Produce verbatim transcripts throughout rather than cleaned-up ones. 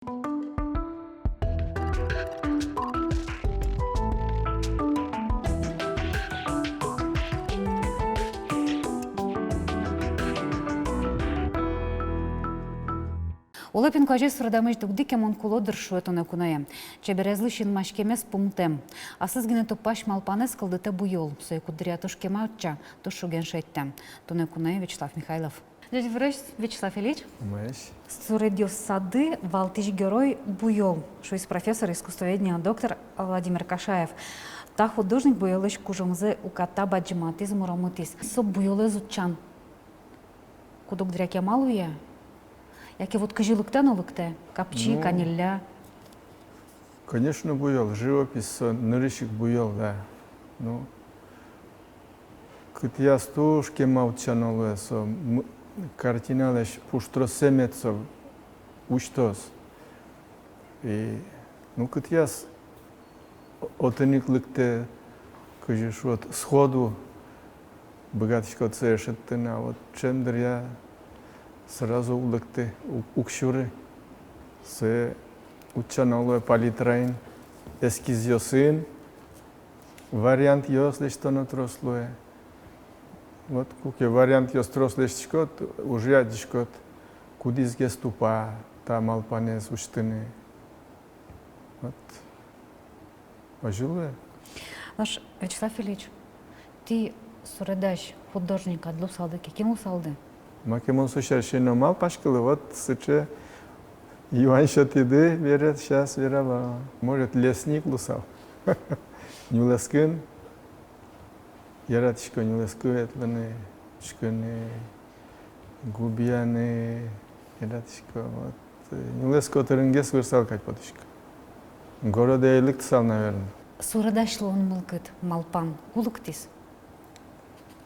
Улэп инкуазез суредамысь дугды ке, мон куло, дыр, шуэ туннэ куное. Чеберезлы синмаськемез пумтэм. Аслыз гинэ тупась малпанэз кылдытэ буёл. Сое куддыръя туж кема утча, туж шуген шедьтэ. Туннэ куное Вячеслав Михайлов. Ӟечбуресь, Вячеслав Ильич. Ӟечбуресь. Суредъёсады валтӥсь герой — буёл, шуиз профессор, искусствоведения доктор Владимир Кашаев. Та художник буёлэсь кужымзэ уката бадӟыматӥз, муромытӥз. Со буёлэз утчан куд-ог дыръя кема луэ? Яке вот кызьы лыктэ но лыктэ, капчи, ну, каньылля? Конечно, буёл, живопись со нырысь ик буёл, да. Ну, кытӥяз туж кема утчано луэ со, м-, картиналэсь пуштроссэ мед со усьтоз. И, ну, кытӥяз о-, отын ик лыктэ, кызьы шуод, сходу быгатӥськод сое шедьтыны, а вот ӵем дыръя сразу уг лыкты, у-, уг сюры. Сое утчано луэ палитраын, эскизъёсын, вариантъёс лэсьтоно трос луэ. Вот куке вариантъёс трос лэсьтӥськод, уже адӟиськод, кудӥзгес тупа та малпанэз усьтыны. Вот. Озьы луэ. Нош, Вячеслав Ильич, тӥ суредась, художник ад луысалды ке, кин луысалды? Маке мон со сярысь ӧй но малпаськылы, вот сыӵе юан сётӥды бере, сейчас верало. Может, лесник луысал. Нюлэскын яратӥсько, нюлэскы ветлыны, учкыны, губияны яратӥсько. Вот, э, нюлэс котырынгес вырсал кадь потӥсько. Городэ ӧй лыктысал, наверно. Суредась луон мылкыд, малпан ку лыктӥз?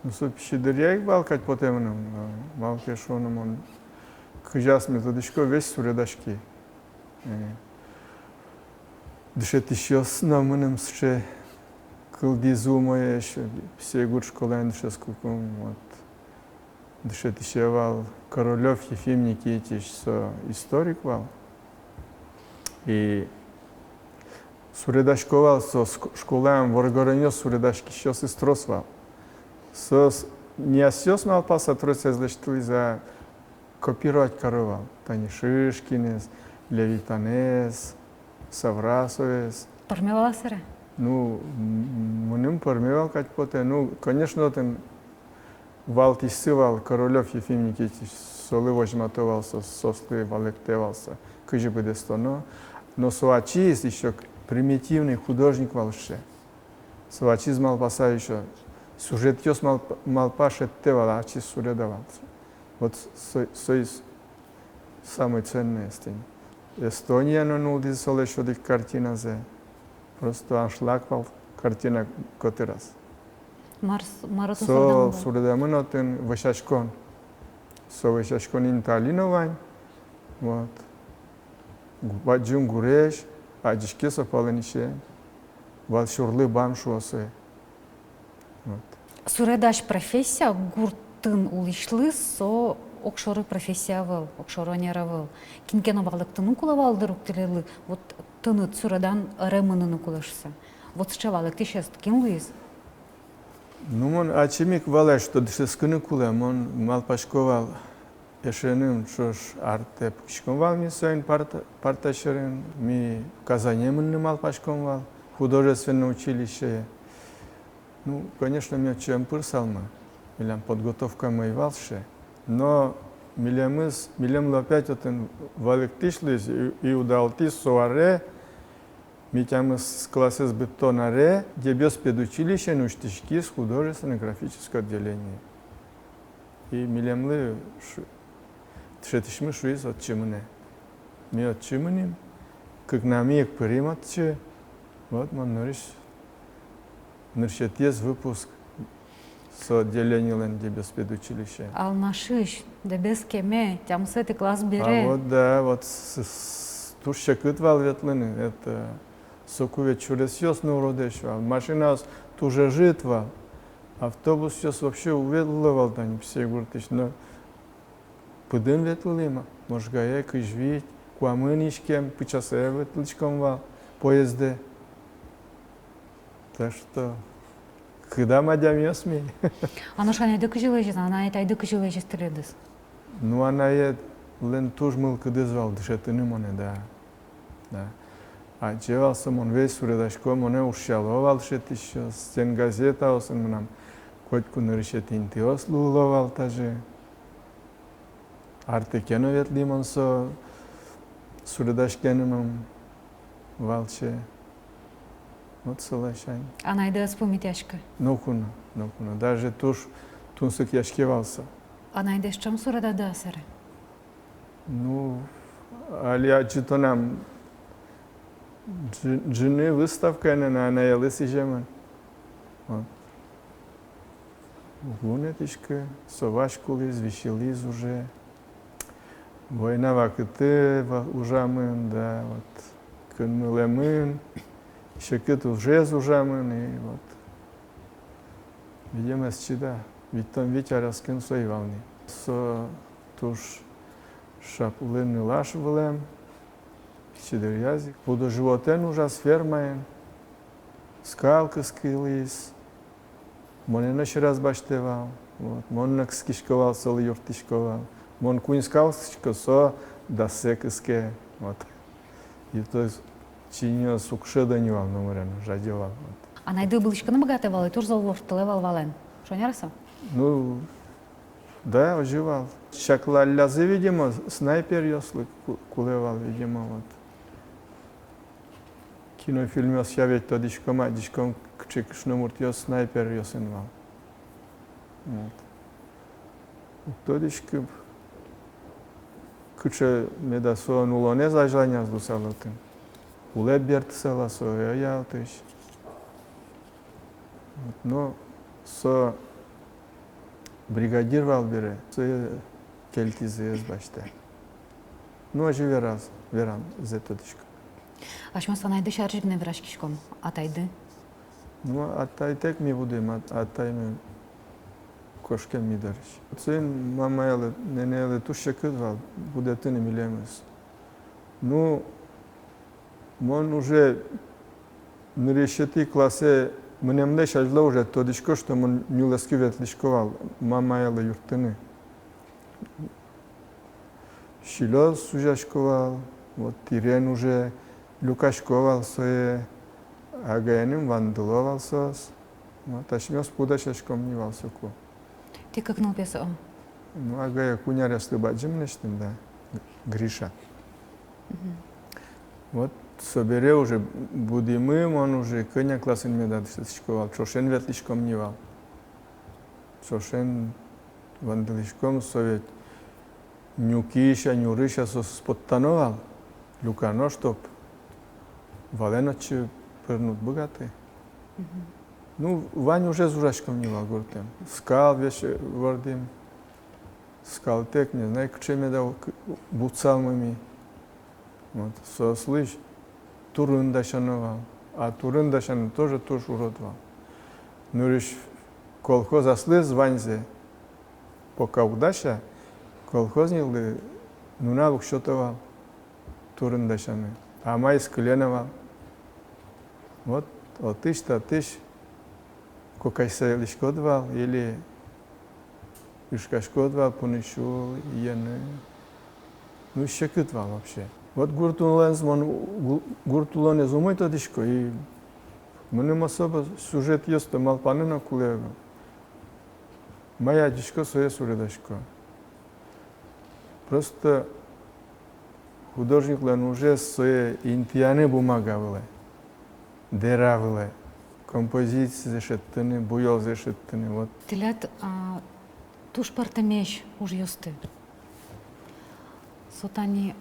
Ну, со пичи дыръя ик вал кадь потэ мыным, э, малы ке шуоно, мон кызьы ас мед тодӥсько, весь суредаськи. Э, дышетӥсьёс но мыным сыӵе кылдӥзы умоесь, Псигурт школаын дышетскыкум, вот. Дышетӥсе вал Королёв Ефим Никитич, со историк вал. И суредасько вал со ск-, школаын воргоронъёс суредаськисьёсыз трос вал. Соос ни асьсэос малпаса тросэз лэсьтылӥзы, а копировать каро вал. Тани Шишкинэз, Левитанэз, Саврасовез. Пӧрме вал-а собере? Ну, м-, мыным пӧрме вал кадь потэ. Ну, конечно, отын валтӥсьсы вал Королёв Ефим Никитич, солы возьмато вал со, соослы валэктэ вал со, кызьы быдэстоно. Но со ачиз ещё к-, примитивный художник вал сыӵе. Со ачиз малпаса ещё сюжетъёс малп-, малпа шедьтэ вал, ачиз суреда вал. Вот со-, соиз самой ценноез тӥни. Эстония но нуллӥз солэсь одӥг картиназэ. Просто аншлаг вал картина котыраз. Мар с-, мар отын суредамын? Со суредамын отын вӧсяськон. Со вӧсяськон интыын но вань. Вот. Гу-, бадӟым гурезь, адӟиське со палэнысен. Вал сюрлы бам, шуо сое. Вот. Суредась профессия гуртын улӥсьлы со огшоры профессия ӧвӧл, огшоры ӧнер ӧвӧл. Кин ке но валэктыны кулэ вал, дыр, ук тӥледлы, вот тыныд суредан ӧре мыныны кулэ шуыса. Вот сыӵе валэктӥсез кин луиз? Ну, мон ачим ик валай, что дышетскыны кулэ, мон малпасько вал, эшеным ӵош артэ пукиськом вал ми соин парта, парта сьӧрын, ми Казане мыныны малпаськом вал, художественное училищее. Ну, конечно, ми отчы ӧм пырысалмы, милям подготовкамы ӧй вал сыӵе. Но милемыз, милемлы опять отын валэктӥсь луиз, и, и удалтӥз со аре, ми тямыс классэз быдтон аре Дебёс педучилищеын усьтӥськиз художественно-графическое отделение. И милемлы шу-, дышетӥсьмы шуиз отчы мынэ. Ми отчы мынӥм, кыкнамы ик пырим отчы. Вот мон нырысь, нырысетӥез выпуск со отделенилэн Дебёс педучилищеын. Алнашысь Дэбес кеме, тямысэтӥ класс бере. А вот, да, вот с-, с-, туж секыт вал ветлыны, это, соку ведь сюресъёс но уродэсь вал, машинаос туж ӧжыт вал, автобусъёс вообще уг ветло вал тани Псигуртысь, но пыдын ветлӥм, Можгае кызь вить, Куамын иськем пыӵаса ветлӥськом вал поездэ. Так что кыдам адямиос ми. А нош анайды кызьы лэзиз, анай-атайды кызьы лэзиз тӥледыз? Ну, анаелэн туж мылкыдыз вал дышетыны монэ, да. Да. Адӟе вал со, мон весь суредасько, монэ ушъяло вал дышетӥсьёс, стенгазетаосын мынам котьку нырысетӥ интыос луыло вал тазьы. Артэ ке но ветлӥ мон со суредаськемын валче. Вот солэсь ань. Анайды ӧз пумитъяськы? Ноку но, ноку но. Даже туж тунсыкъяське вал со. Анайдэс ӵем суредады-а сэре? Ну, али адӟытонам ӝы-, ӝыны выставкаын но анаелы сӥземын. Вот. Уг вунэтӥськы, со вазь кулӥз, висьылӥз уже. Война вакытэ ва-, ужамын, да, вот, кынмылэмын, секыт ужез ужамын, и вот. Видимо, ӧз чида, витьтон вить арескын со ӧй вал ни. Со туж шаплы нылаш вылэм, кичи дыръяз ик. Пудо-животэн ужаз, фермаын, скал кыскылӥз. Монэ но сьӧраз басьтэ вал. Вот. Мон но кыскисько вал, солы юрттӥсько вал. Мон куинь скал кыскисько, со дассэ кыске. Вот. И то есть чиньыос уг шӧдо ни вал номыре но, жадё вал. Вот. Анайды ыбылӥськыны быгатэ вал, и туж зол ворттылэ вал валэн. Шонер-а со? Ну, да, озьы вал. Чаклаллязы, видимо, снайперъёслы ку-, кулэ вал, видимо, вот. Кинофильмъёсъя ведь тодӥськом, адӟиськом, кыӵе кышномуртъёс снайперъёсын вал. Вот. Уг тодӥськы, кыӵе меда со улонэз азьланяз луысал отын. Улэп бертысал-а со, ӧй-а отысь. Вот, но со бригадир вал бере, сое кельтӥзы, ӧз басьтэ. Ну, озьы вераз, верамзэ тодӥсько. Асьмеос анайды сярысь гинэ вераськиськом, атайды? Ну, атайтэк ми будӥм, ат-, атаймы кошкем ми дорысь. Соин мамаелы, нэнэелы туж секыт вал будэтыны милемыз. Ну, мон уже нырысетӥ классэ мынэмлэсь азьло уже тодӥсько, что мон нюлэскы ветлӥсько вал мамаелы юрттыны. Силёс сузясько вал, вот, тӥрен уже люкасько вал сое, агаеным вандыло вал соос. Вот, асьмеос пу дасяськом ни вал соку. Тӥ кык нылпиос-а? Ну, агае куинь аресты бадӟым мынэсьтым, да, Гриша. Мгм. Вот, собере уже будӥмы, мон уже кӧня классын меда дышетӥсько вал, ӵошен ветлӥськом ни вал. Ӵошен вандылӥськом, со ведь нюкысь-а, нюрысь-а соос поттоно вал, люкано, чтоб валэн отчы пырны уд быгаты. Мгм. Ну, вань ужез ужаськом ни вал гуртын. Скал весь вордӥм. Скалтэк, не знаю, кыӵе меда к-, бутсалмы ми. Вот, соослэсь турын дасяно вал. А турын дасяно тоже туж урод вал. Нырысь колхоз аслыз ваньзэ пока уг дася, колхозниклы нунал уг сёто вал турын дасяны. А маиз кыле но вал. Вот отысь-татысь кокасьсэлӥськод вал или ышкаськод вал пунысь сюлэны. Ну, секыт вал вообще. Вот гурт улонэз мон, гу-, гурт улонэз умой тодӥсько, и мыным особо сюжетъёсты малпаны но кулэ ӧвӧл. Мае адӟисько, сое суредасько. Просто художниклэн ужез сое интыяны бумага вылэ, дэра вылэ, композицизэ шедьтыны, буёлзэ шедьтыны, вот. Тӥляд, а, туж пӧртэмесь ужъёсты. Со тани,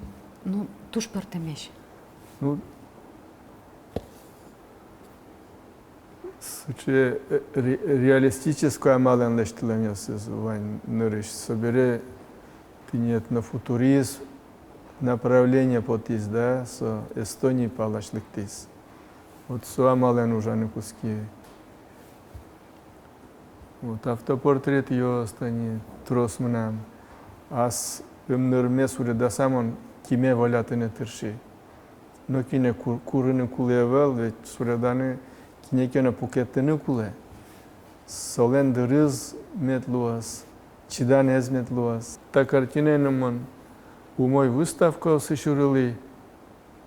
ну, туж пӧртэмесь. Ну, сыӵе, э, ре-, реалистической амалэн лэсьтылэмъёсыз вань нырысь. Собере тӥни этнофутуризм направление потӥз, да, со Эстония палась лыктӥз. Вот со амалэн ужаны кутски. Вот автопортретъёс тани трос мынам. Ас ымнырме суредаса мон киме волятыны тырши. Но кинэ кур-, курыны кулэ ӧвӧл, ведь суреданы кинэ ке но пукетыны кулэ. Солэн дырыз мед луоз, чиданэз мед луоз. Та картинаен но мон умой выставкаосы сюрылӥ.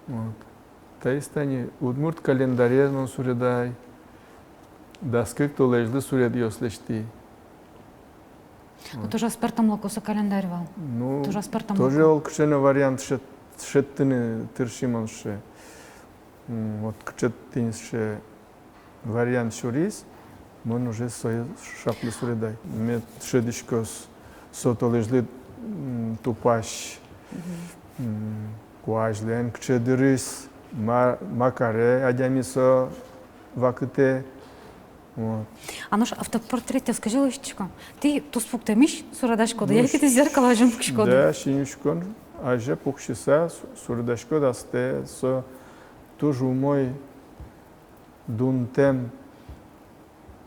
Вот. Таиз тани удмурт календарез мон суредай. Дас кык толэзьлы суредъёс лэсьтӥ. Ну, вот. Туж аспӧртэмлыко со календарь вал. Ну, туж аспӧртэмлыко. Тоже олокыӵе но вариант шед-, шедьтыны тырши мон сыӵе. М, вот кыӵе тӥни сыӵе вариант сюриз, мон уже сое шаплы суредай. Мед шӧдӥськоз со толэзьлы, м, тупась, м, куазьлэн кыӵе дырыз, ма-, ма каре адями со вакытэ. Вот. А нош автопортретъёс кызьы лэсьтӥсько? Тӥ туспуктэмысь суредаськоды, ну, яке тӥ зеркало азьын пукиськоды? Да, синучкон азе пуксьыса су-, суредаськод астэ, со туж умой дунтэм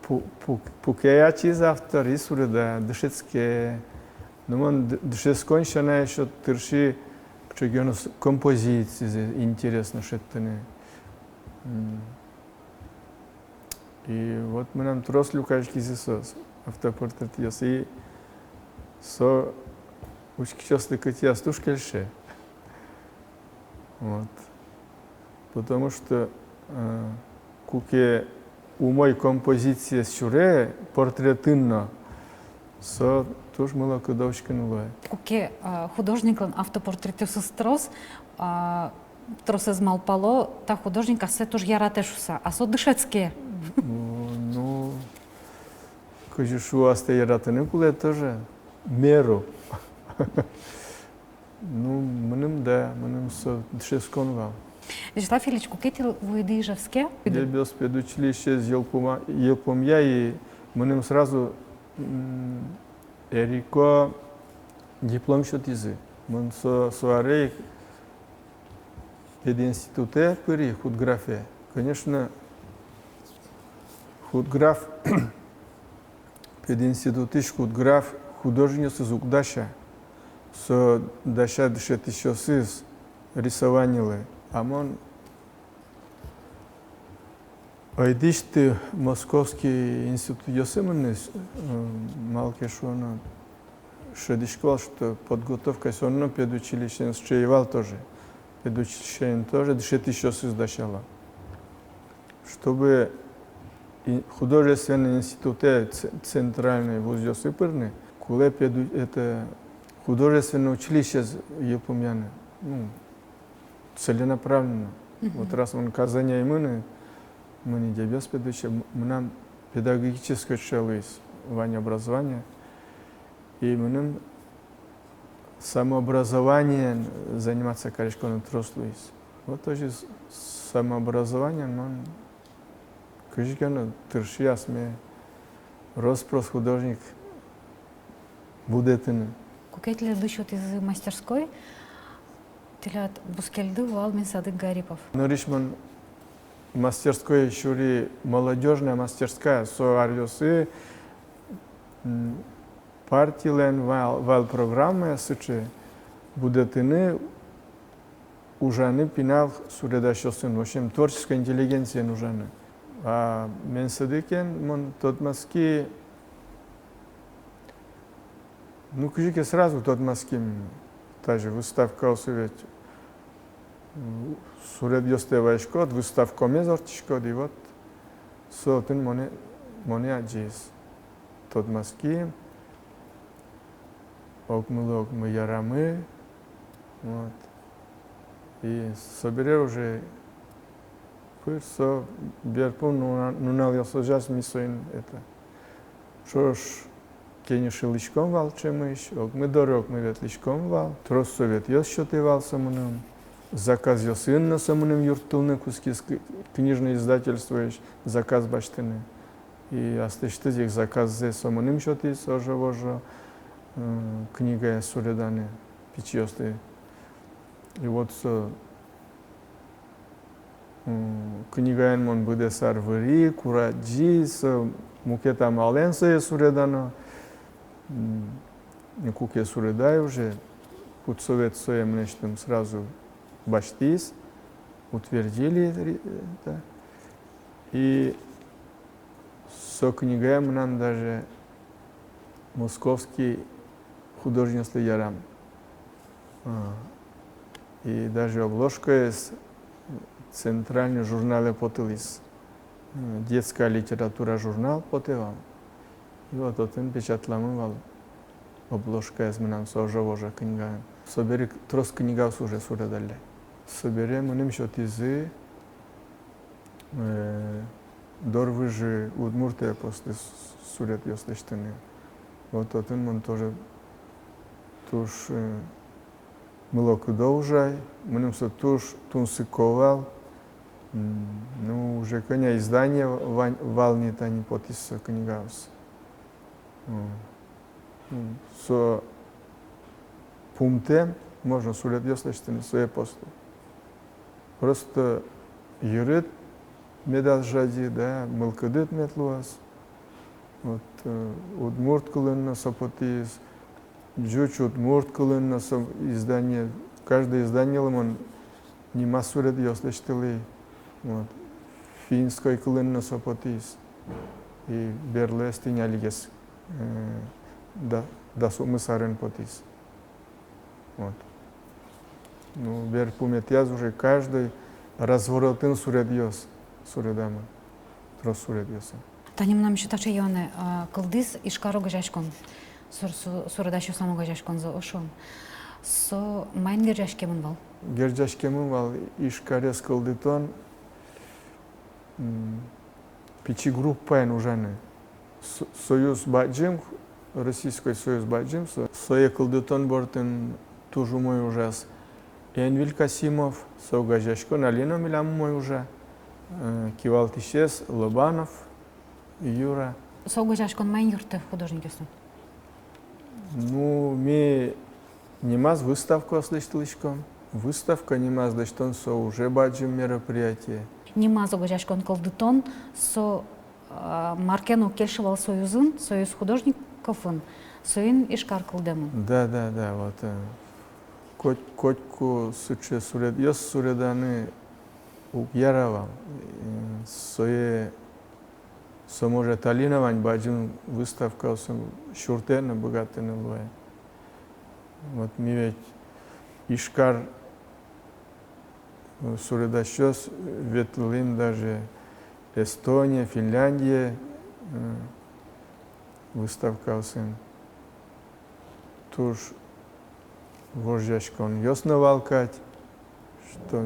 пу-, пу-, пуке ачиз автор и суреда, дышетске. Ну, мон д-, дышетскон сяна ещё тырши кыӵе ке но с-, композицизэ интересно шедьтыны. М. И вот мынам трос люкаськизы соос, автопортретъёс. И со учкисьёслы кытӥяз туж кельше. Вот. Потому что, э, куке умой композициез сюре, портретын но, со туж мылокыдо учкыны луэ. Куке, э, художниклэн автопортретъёсыз трос, а, тросэз малпало, та художник ассэ туж яратэ шуыса, а со дышетске. Ну, ну, кызьы шуо, астэ яратыны кулэ тоже, меру. Ну, мыным, да, мыным со дышетскон вал. Вячеслав Ильич, куке тӥ вуиды Ижевске? Дэбес педучилищеез йылпумъя, йылпумъя и мыным сразу, м, эрико диплом сётӥзы. Мон со, со аре ик пединститутэ пыри, худграфе. Конечно, худграф, пединститутысь худграф художникъёсыз уг дася. Со дася дышетӥсьёсыз рисованилы. А мон ӧй дӥсьты московский институтъёсы мыныз, э, малы ке шуоно, шӧдӥсько вал, что подготовка всё равно педучилищеын сыӵе ӧй вал тоже. Педучилищеын тоже дышетӥсьёсыз дасяло. Чтобы и-, художественный институтэ, ц-, центральный вузъёсы пырыны, кулэ педу-, это, художественный училищеез йылпумъяны. Ну, целенаправленно. Мгм. Вот раз мон Казане ӧй мыны, мон Дэбес педучилище, м-, мынам педагогической сыӵе луиз вань образование. И мыным самообразованиен заниматься кариськоно трос луиз. Вот тоже с-, самообразованиен мон кызьы ке но тырши асме рос-прос художник будэтыны. Куке тӥледлы сётӥзы мастерской, тӥляд бускельды вал Менсадык Гарипов. Нырысь мон мастерской сюри, молодёжная мастерская, со аръёсы, м, партилэн вал, вал программая сыӵе: будэтыны ужаны пинал суредасьёсын, в общем, творческой интеллигенциен ужаны. А Менсадыкен мон тодматски, ну, кызьы ке сразу тодматски, м, та же выставкаосы ведь, м, суредъёстэ вайиськод, выставкамес ортчиськод, и вот со отын монэ, монэ адӟиз. Тодматски, огмылы огмы ярамы, вот. И собере уже пыр со берпум нуна-, нуналъёсозяз ми соин, это, ӵош кенешылӥськом вал ӵемысь, огмы доры огмы ветлӥськом вал, трос советъёс сётэ вал со мыным, заказъёсын но со мыным юрттылыны кутскиз, к-, книжной издательствоысь заказ басьтыны. И аслэсьтыз ик заказзэ со мыным сётӥз, ожо-вожо, м, книгаез суреданы, пичиосты. И вот со, м, книгаен мон быдэс ар выри, курадӟи, со мукет амалэн сое суредано. М, и куке суредай уже, Худсовет сое мынэсьтым сразу басьтӥз, утвердили ри-, это. И со книгае мынам даже московский художникъёслы ярам. А, и даже обложкаез центральный журналэ потылӥз. М, «Детская литература» журнал потэ вал. И вот отын печатламын вал обложкаез мынам со ожо-вожо книгаын. Собере трос книгаос уже суредалляй. Собере мыным сётӥзы, э, «Дорвыжы удмурт эпослы» с-, суредъёс лэсьтыны. Вот отын мон тоже туж, э, мылокыдо ужай, мыным со туж тунсыко вал. М, ну, уже кӧня издание вань, вал ни, тани потӥз со книгаос. М, м, со пумтэм, можно суредъёс лэсьтыны со эпослы. Просто йырыд медаз жадьы, да, мылкыдыд мед луоз. Вот, э, удмурт кылын но со потӥз, ӟуч-удмурт кылын но со издание, каждый изданиелы мон нимаз суредъёс лэсьтылӥ, вот, финской кылын но со потӥз, и берлоез тӥни алигес, э, да, дас укмыс арын потӥз. Вот. Ну, берпуметӥяз уже каждый разворотын суредъёс суредамын, трос суредъёсын. Тани мынам ещё таӵе юанэ, а, кылдӥз Ижкар огазеяськон, сур-, су-, суредасьёслэн огазеяськонзы, ошо. Со маин герӟаськемын вал? Герӟаськемын вал Ижкарез кылдытон, м, пичи группаен ужаны. С-, союз бадӟым, Российской Союз бадӟым, со-, сое кылдытон бордын туж умой ужаз Энвиль Касимов, со огазеяськон али но милям умой ужа, э, кивалтӥсез Лобанов Юра. Со огазеяськон маин юрттэ художникъёслы? Ну, ми нимаз выставкаос лэсьтылӥськом. Выставка нимаз лэсьтон со уже бадӟым мероприятие. Нимаз огазеяськон кылдытон со, а, мар ке но кельше вал союзын, союз художниковын, соин Ижкар кылдэмын. Да, да, да, вот, э, коть-, котьку сыӵе суредъёс суреданы уг яра вал. Э, сое Со, может, али но вань бадӟым выставкаосын сюртыны, быгатыны луэ. Вот ми ведь Ижкар, э, суредасьёс ветлӥм даже Эстония, Финляндия, э, выставкаосын. Туж вожъяськонъёс но вал кадь, что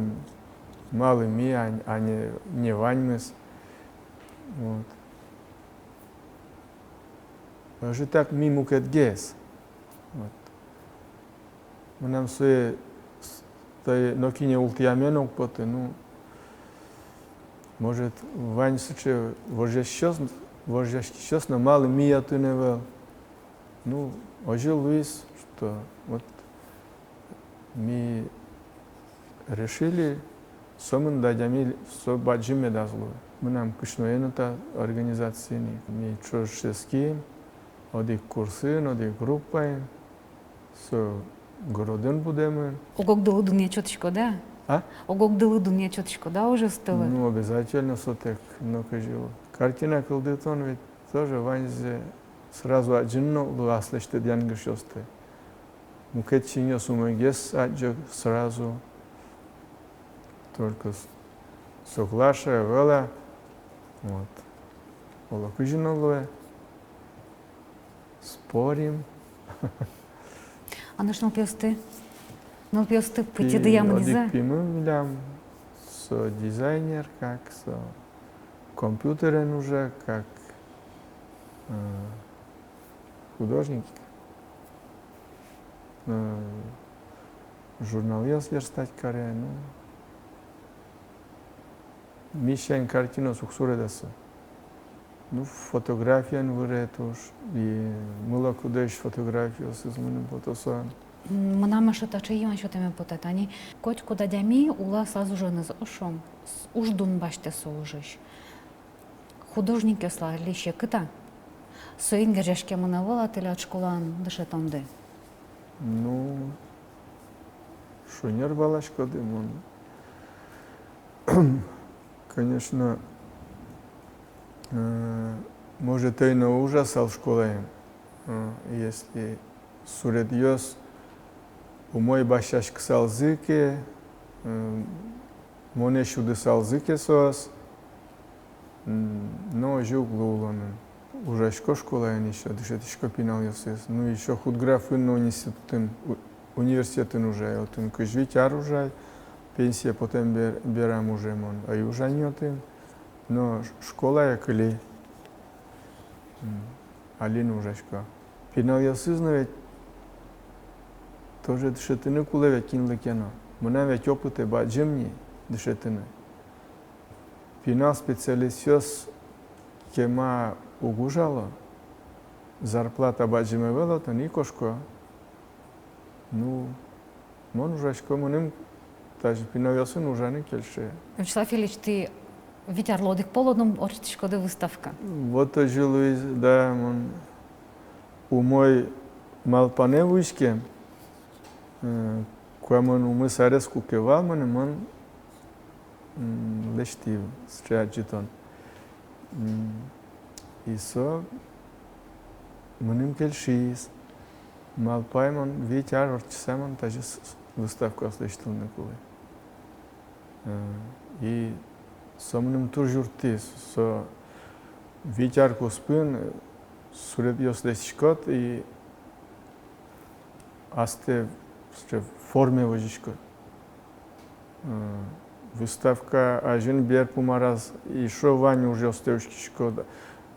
малы ми, а, а не, не ваньмыз. Вот. Озьы так ми мукетгес. Вот. Мынам сое с-, тае нокинэ ултӥяме но уг поты, ну, может, вань сыӵе вожъяськисьёс, вожъяськисьёс но, малы ми отын ӧвӧл. Ну, озьы луиз, что вот ми решили, сомында адями со бадӟым медаз луы. Мынам кышное но та организациын ик. Ми ӵош эским, одӥг курсын, одӥг группаын, со городын будэмын. Ог-огдылы дунъя чотӥськоды-а? А? Ог-огдылы дунъя чотӥськоды-а ужъёстылы? Ну, обязательно, сотэк нокызьы. Картина кылдытон ведь тоже ваньзэ сразу адӟыны но уг луы аслэсьтыд янгышъёсты. Мукет синъёс умойгес адӟо сразу. Только с-, соглаш-а, ӧвӧл-а. Вот. Оло кызьы но луэ. Спорим. А нош нылпиосты? Нылпиосты пи-, пытьыды-а, мынӥзы-а? Одӥг пимы милям, со дизайнер, как со компьютерен ужа, как, э, художник. Э, журналъёс верстать каре, ну. Мишань картинаос уг суредасы. Ну, фотографиен выре туж, и мылокыдоесь фотографиосыз мыным потоз. М, мынам эшшо таӵе юан сётэме потэ. Тани котькуд адями улэ аслаз уженыз, ошом, с-, уждун басьтэ со ужысь. Художникъёслы али секыт-а? Соин герӟаськемын ӧвӧл-а тӥляд школаын дышетонды? Ну, Шонер валаськоды, мон, конечно, э, может, ӧй но ужасал школаын, э, если суредъёс умой басьтӥськысалзы ке, э, монэ сюдысалзы ке соос, м, но озьы уг луы улонын. Ужасько школаын ещё, дышетӥсько пиналъёсыз. Ну, ещё худграфын но институтын, у-, университетын ужай. Отын кызь вить ар ужай, пенсие потэм бер-, берам уже мон ӧй ужа ни отын. Но ш-, школае кыли. М, али но ужасько. Пиналъёсыз но ведь тоже дышетыны кулэ ведь кинлы ке но. Мынам ведь опытэ бадӟым ни дышетыны. Пинал специалистъёс кема уг ужало, зарплата бадӟым ӧвӧл отын, и кошко. Ну, мон ужасько, мыным тазьы пиналъёсын ужаны кельше. Вячеслав Ильич, тӥ вить арлы одӥг пол одно ортчытӥськоды выставка. Вот озьы луиз, да, мон умой малпанэ вуиськем, э, куамын укмыс арес куке вал мыным, мон, м, лэсьтӥ сыӵе адӟытон. М, и со мыным кельшиз. Малпай мон, вить ар ортчыса мон тазьы с-, с-, выставкаос лэсьтылыны кулэ. Э, и со мыным туж юрттӥз, со вить ар куспын, э, суредъёс лэсьтӥськод и астэ сыӵе форме возиськод. Э, выставка азьын берпум араз ещё вань ужъёстэ учкиськод,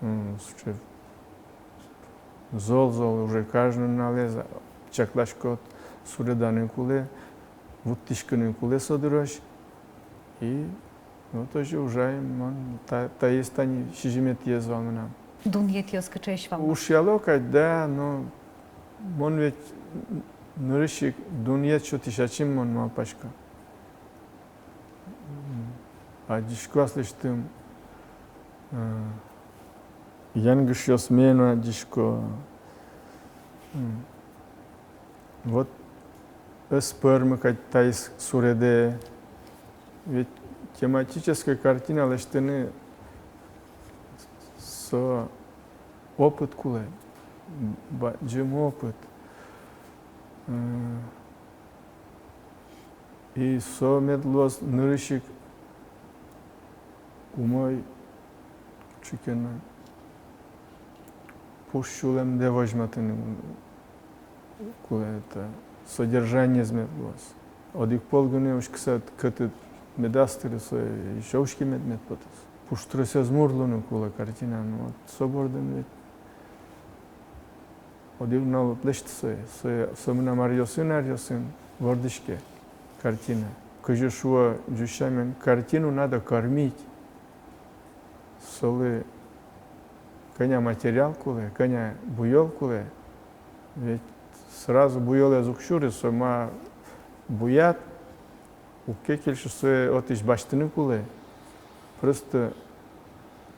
м, сыӵе зол-зол уже каждый нуналэз чакласькод, суреданы кулэ, вуттӥськыны кулэ со дырозь. И вот озьы ужай мон, та-, таиз тани сизьыметӥез вал мынам. Дунъетъёс кыӵеесь вал? Ушъяло кадь, да, но мон ведь нырысь ик дунъет сётӥсь ачим мон малпасько. М, адӟисько аслэсьтым, э, янгышъёсме но адӟисько. М. Вот ӧз пӧрмы кадь таиз суредэ. Ведь тематической картина лэсьтыны со опыт кулэ, бадӟым опыт. Э, и со мед луоз нырысь ик умой, кыӵе ке но пуш сюлэмдэ возьматыны кулэ, это, содержаниез мед луоз. Одӥг пол гинэ учкыса, кӧты медаз тыры, со ещё учкемед мед потоз. Пуштросэз мур луыны кулэ картина, ну вот, со бордын ведь одӥг нунал уд лэсьты сое, сое, со мынам аръёсын, аръёсын вордӥське картина. Кызьы шуо ӟуч сямен, картину надо кормить. Солы кӧня материал кулэ, кӧня буёл кулэ. Ведь сразу буёлэз уг сюры, со ма буяд, уг ке кельшы, сое отысь басьтыны кулэ. Просто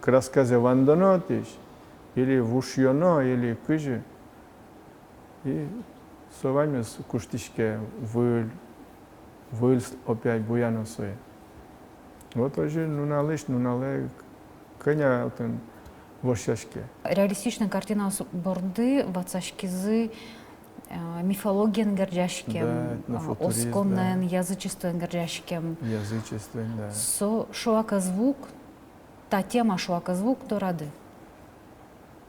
красказэ вандоно отысь, или вушъёно, или кызьы. И со ваньмыз куштӥське выль, выль с-, опять буяно сое. Вот озьы нуналысь нуналэ кӧня отын вошъяське. Реалистичной картинаос борды ватсаськизы, э, мифологиен герӟаськем, да, э, этнофутуризм, осконэн, да, язычествоен герӟаськем. Язычествоен, да. Со шуак ӧз вуы ук, та тема шуак ӧз вуы ук дорады?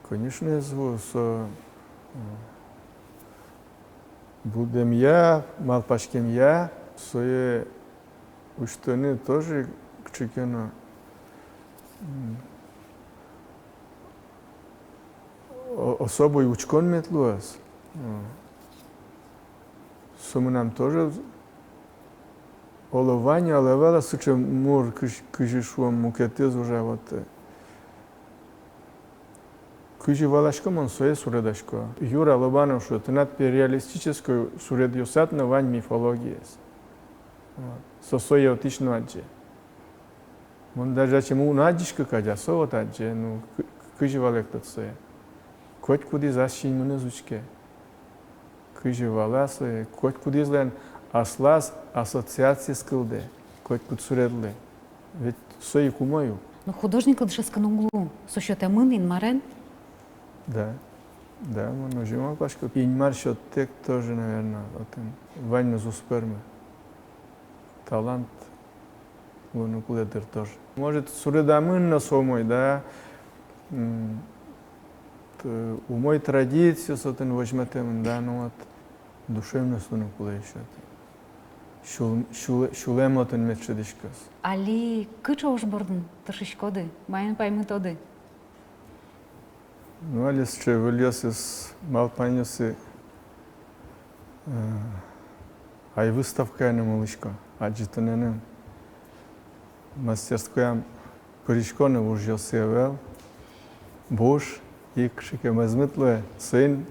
Конечно, ӧз вуы, со, м, будэмъя, малпаськемъя, сое усьтыны тоже кыӵе ке но, м, о-, особой учкон мед луоз. М. Со мынам тоже оло вань, оло ӧвӧл сыӵе мур, кызь-, кызьы шуом, мукетыз уже вот, э, кызьы валасько, мон сое суредасько. Юра Лобанов шуэ: тынад пе реалистической суредъёсад но вань мифологиез. Вот. Со сое отысь но адӟе. Мон даже ачим уг но адӟиськы кадь, а со вот адӟе, ну, кы-, кызьы валэктод сое. Котькудӥз ас синмыныз учке. Кызьы вала сое, котькудӥзлэн Аслаз ассоциациез кылдэ котькуд суредлы. Ведь со ик умой ук. Но художниклы дышетскыны уг лу, со сётэмын Инмарен. Да. Да, мон озьы малпасько. Инмар сёттэк тоже, наверно, отын ваньмыз уз пӧрмы. Талант луыны кулэ, дыр, тоже. Может, суредамын но со умой, да, м, т-, умой традициос отын возьматэмын, да, но вот душевность луыны кулэ ещё. Сюл-, сюл-, сюлэм отын мед шӧдӥськоз. Али кыӵе уж бордын тыршиськоды, маин паймытоды? Ну, али сыӵе выльёсыз, малпанъёсы, э, ай выставкаен ум улӥсько, адӟытонэным. Мастерскоям пырисько но, ужъёсы ӧвӧл. Буш, ик кыӵе ке мӧзмыт луэ, соин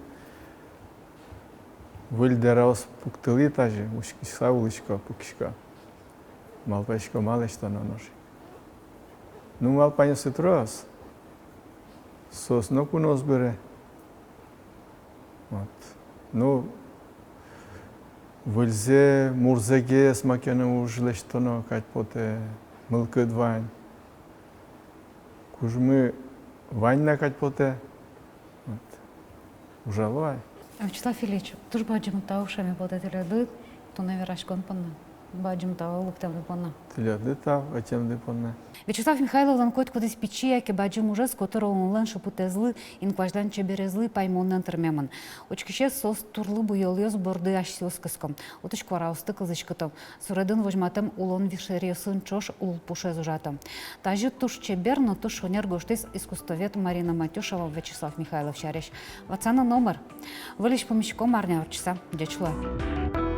выль дэраос пуктылӥ тазьы, учкыса улӥсько, пукисько. Малпасько, ма лэсьтоно нош ик. Ну, малпанъёсы трос. Соос ноку но уз быре. Вот. Ну, выльзэ, мурзэгес маке но уж лэсьтоно кадь потэ, мылкыд вань. Кужмы вань на кадь потэ. Вот. Ужало ай. Вячеслав Ильич, туж бадӟым тау шуэме потэ тӥледлы туннэ вераськон понна. Бадӟым тау лыктэмды понна. Тӥледлы тау ӧтемды понна. Вячеслав Михайловлэн котькудӥз пичи яке бадӟым ужез котыр улонлэн шыпытэзлы, инкуазьлэн чеберезлы паймонэн тырмемын. Учкисез соос турлы буёлъёс борды асьсэос кыско, отысь куараосты кылзӥськыто, суредын возьматэм улон вишеръёсын ӵош лулпушез ужато. Тазьы туж чебер но туж шонер гожтӥз искусствовед Марина Матюшева Вячеслав Михайлов сярысь. Ватсаны номыр. Выльысь пумиськом арня ортчыса. Ӟеч луэ.